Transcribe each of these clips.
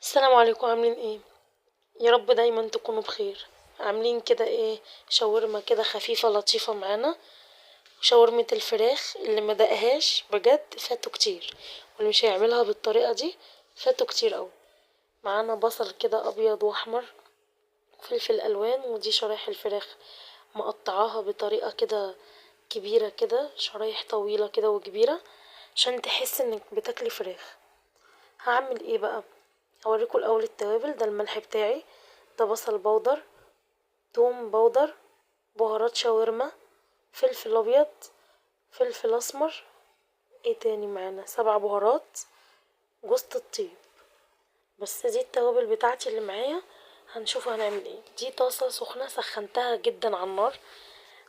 السلام عليكم، عاملين ايه؟ يا رب دايما تكونوا بخير. عاملين كده ايه؟ شاورما كده خفيفة لطيفة معانا، شاورمة الفراخ. اللي ما دقهاش بجد فاتوا كتير، واللي مش هيعملها بالطريقة دي فاتوا كتير قوي. معانا بصل كده ابيض واحمر، فلفل الوان، ودي شرايح الفراخ مقطعاها بطريقة كده كبيرة كده، شرايح طويلة كده وكبيرة عشان تحس انك بتاكلي فراخ. هعمل ايه بقى؟ هوريكم الاول التوابل. ده الملح بتاعي، ده بصل بودر، توم بودر، بهارات شاورما، فلفل ابيض، فلفل اسمر، ايه تاني معانا؟ 7 بهارات، جوزة الطيب. بس دي التوابل بتاعتي اللي معايا. هنشوف هنعمل ايه. دي طاسه سخنة سخنتها جدا على النار،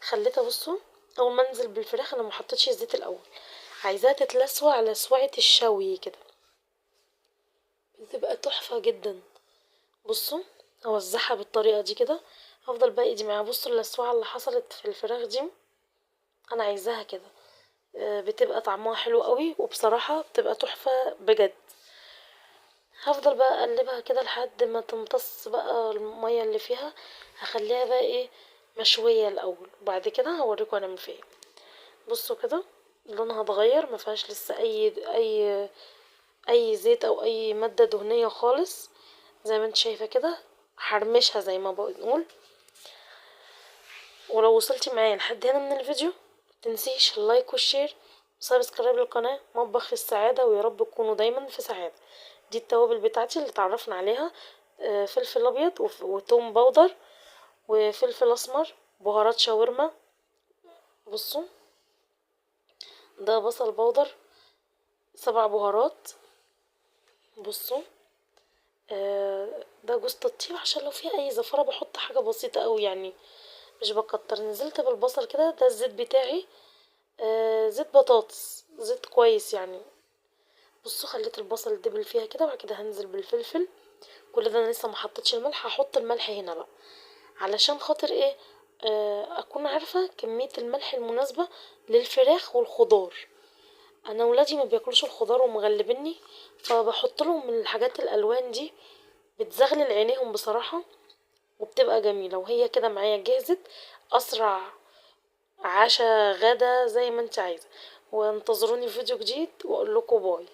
خليتها بصوا اول ما انزل بالفراخ انا ما حطيتش الزيت الاول، عايزاها تتلسوع على سوعة الشوي كده، بتبقى تحفة جدا. بصوا اوزعها بالطريقة دي كده، هفضل بقى ايدي معاها. بصوا اللسوعه اللي حصلت في الفراخ دي انا عايزاها كده، بتبقى طعمها حلو قوي وبصراحة بتبقى تحفة بجد. هفضل بقى اقلبها كده لحد ما تمتص بقى المية اللي فيها. هخليها بقى ايه مشوية الاول، وبعد كده هوريكم هنعمل فيها ايه. بصوا كده لونها اتغير، ما فيهاش لسه اي زيت او اي مادة دهنية خالص، زي ما انت شايفه كده حرمشها زي ما بنقول. ولو وصلتي معايا لحد هنا من الفيديو متنسيش ال like وال share و subscribe للقناة مطبخ السعادة، ويا رب تكونوا دايما في سعادة. دي التوابل بتاعتي اللي اتعرفنا عليها، فلفل ابيض وتوم بودر وفلفل اسمر، بهارات شاورما. بصوا ده بصل بودر، 7 بهارات. بصوا ده جوزة الطيب عشان لو فيها اي زفرة بحط حاجة بسيطة قوي يعني مش بكتر. نزلت بالبصل كده. ده الزيت بتاعي، زيت بطاطس، زيت كويس يعني. بصوا خليت البصل دبل فيها كده، وبعد كده هنزل بالفلفل. كل ده انا لسه ما حطيتش الملح، هحط الملح هنا بقى علشان خاطر ايه؟ اكون عارفة كمية الملح المناسبة للفراخ والخضار. انا ولادي ما بياكلوش الخضار ومغلبني، فبحط لهم من الحاجات الالوان دي، بتزغلل عينيهم بصراحة وبتبقى جميلة. وهي كده معايا جهزت، اسرع عشاء غدا زي ما انت عايزة. وانتظروني في فيديو جديد واقول لكم bye.